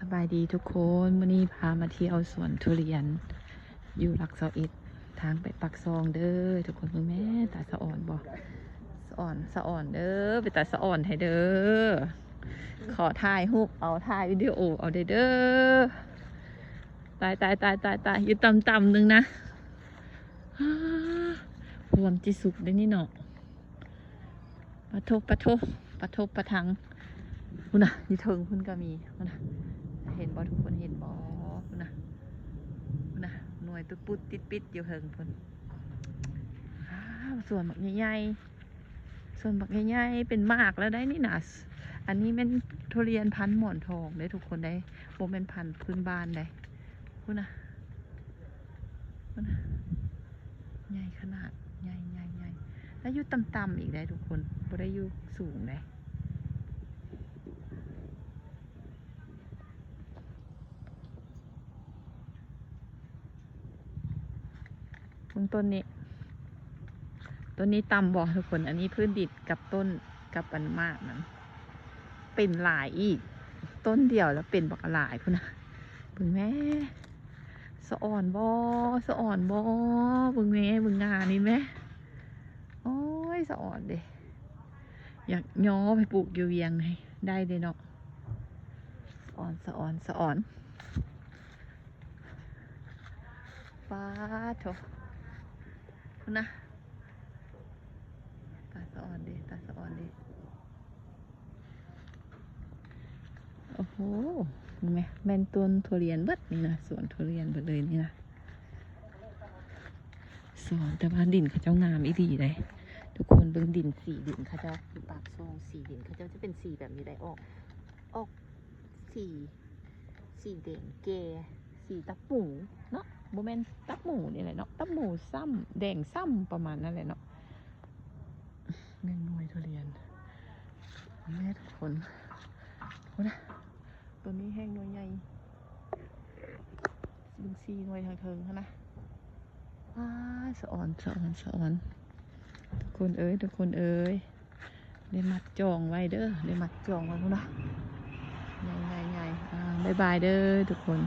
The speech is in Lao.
ສະບາຍດີທຸກຄົນ, ມື້ນີ້ພາມາທ່ຽວສວນທຸລຽນຢູ່ຫຼັກຊາວເອັດ ທາງໄປປາກຊ່ອງເດີ. ທຸກຄົນເບິ່ງແມ້ ຕາສະອອນບໍ່? ສະອອນ ສະອອນເດີ, ເປັນຕາສະອອນແທ້ເດີ. ຂໍຖ່າຍຮູບເອົາ, ຖ່າຍວິດີໂອເອົາເດີ. ຕາຍ ຕາຍ ຕາຍ ຕາຍ ຕາຍ, ຢູ່ຕ່ຳໆໜຶ່ງນະ. ອ້າ ພວມຈິສຸກເດ້ນີ້ເນາະ. ປະໂທ ປະໂທ ປະໂທ ປະທັງ. ພຸ້ນນະ ຢູ່ເທິງພຸ້ນກໍມີ. ພຸ້ນນະ ເຫັນບໍ່? ທຸກຄົນເຫັນບໍ່? ພຸ້ນນະ ພຸ້ນນະ ໜ່ວຍຕຸດປຸດຕິດປິດຢູ່ເທິງພຸ້ນ. ອ້າວ ສວນບັກໃຫຍ່ໆ ສວນບັກໃຫຍ່ໆ ເປັນໝາກແລ້ວໄດ໋ນີ້ນະ. ອັນນີ້ແມ່ນທຸລຽນພັນໝອນທອງເດ້ທຸກຄົນເດ້, ບໍ່ແມ່ນພັນພື້ນບ້ານເດ້. ພຸ້ນນະ ພຸ້ນນະ ໃຫຍ່ຂະໜາດ ໃຫຍ່ ໃຫຍ່ ໃຫຍ່ ແລ້ວຢູ່ຕ່ຳໆອີກໄດ໋ທຸກຄົນ, ບໍ່ໄດ້ຢູ່ສູງໄດ໋. ເບິ່ງຕົ້ນນີ້ ຕົ້ນນີ້ຕ່ຳບໍ່ທຸກຄົນ? ອັນນີ້ພື້ນດິນກັບຕົ້ນ ກັບອັນໝາກນັ້ນ ເປັນຫຼາຍອີກ, ຕົ້ນດຽວແລ້ວເປັນບັກຫຼາຍພຸ້ນນະ. ເບິ່ງແມ້ ສະອອນບໍ່? ສະອອນບໍ່? ເບິ່ງແມ້ ເບິ່ງງ່ານີ້ແມ້. ໂອ້ຍ ສະອອນເດ້. ຢາກຍໍໄປປູກຢູ່ວຽງໃຫ້ໄດ້ເດ້ເນາະ. ສະອອນ ສະອອນ ສະອອນ. ປາໂທ ພຸ້ນນະ ຕາສະອອນເດ້ ຕາສະອອນເດ້. ໂອ້ໂຫ ເຫັນໄໝ? ແມ່ນຕົ້ນທຸລຽນເບິດນີ້ນະ, ສວນທຸລຽນເບິດເລີຍນີ້ນະ. ສວນ ແຕ່ວ່າດິນເຂົາເຈົ້າງາມອີ່ຫຼີເດ້. ທຸກຄົນເບິ່ງດິນ, ສີດິນເຂົາເຈົ້າຢູ່ປາກຊ່ອງ, ສີດິນເຂົາເຈົ້າຈະເປັນສີແບບນີ້ໄດ໋, ອອກ ອອກສີ ສີແດງແກ່ ສີຕັບໝູເນາະ, ບໍ່ແມ່ນຕັບໝູນີ້ແຫຼະເນາະ, ຕັບໝູຊ້ຳ ແດງຊ້ຳ ປະມານນັ້ນແຫຼະເນາະ. ແມ່ນໜ່ວຍທຸລຽນ ແມ່ນຄົນ ພຸ້ນນະ ໂຕນີ້ແຮ່ງໜ່ວຍໃຫຍ່ ເບິ່ງສີ່ໜ່ວຍທາງເທິງຫັ້ນນະ. ວ້າ ສະອອນ ສະອອນ ສະອອນ ທຸກຄົນເອີຍ ທຸກຄົນເອີຍ. ໄດ້ມັດຈອງໄວ້ເດີ ໄດ້ມັດຈອງໄວ້ພຸ້ນນະ ໃຫຍ່ໆໆ. ອ່າ ບາຍບາຍເດີທຸກຄົນ.